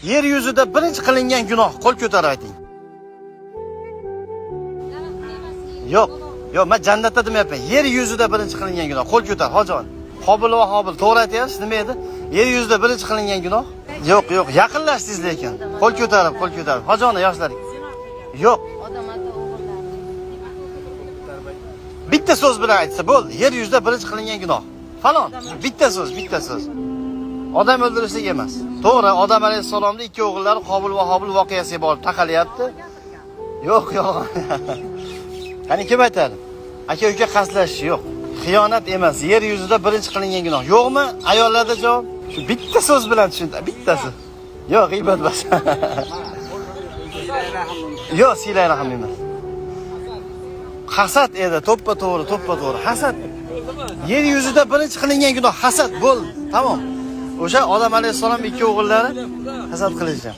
Yer yuzida birinchi qilingan gunoh, qo'l ko'tarib ayting. Yo'q, yo'q, men jannatda demayapman. Yer yuzida birinchi qilingan gunoh, qo'l ko'tar, hojon. Qobil va Hobil, to'g'ri aytyapsiz, nima edi? Yer yuzida birinchi qilingan gunoh? Yo'q, yo'q, yaqinlashdingiz lekin. Qo'l ko'tarib, qo'l ko'tarib. Hojoni yoshlar. Yo'q. Odam ata o'g'illari. Bitta so'z bilan aytsa bo'ldi. Yer yuzida birinchi qilingan gunoh. Falon. Bitta so'z, bitta so'z. Odam o'ldirishlik emas. To'g'ri, Odam alayhissalomning ikki o'g'illari Qobil va Hobil voqeasiga borib taqalyapti. Yo'q, yo'q. Qani kim aytadi? Aka uka qasdlashish yo'q. Xiyonat emas. Yer yuzida birinchi qilingan gunoh. Yo'qmi? Ayollarda javob. Shu bitta so'z bilan tushunti. Bittasi. Yo'q, g'iybat emas. Yo'q, silay rahm emas. Hasad edi, to'ppa to'g'ri, to'ppa to'g'ri. Hasad. Yer yuzida birinchi qilingan gunoh hasad bo'ldi. Tamom. O'sha Odam alayhissalom ikki o'g'illari hasad qilishgan.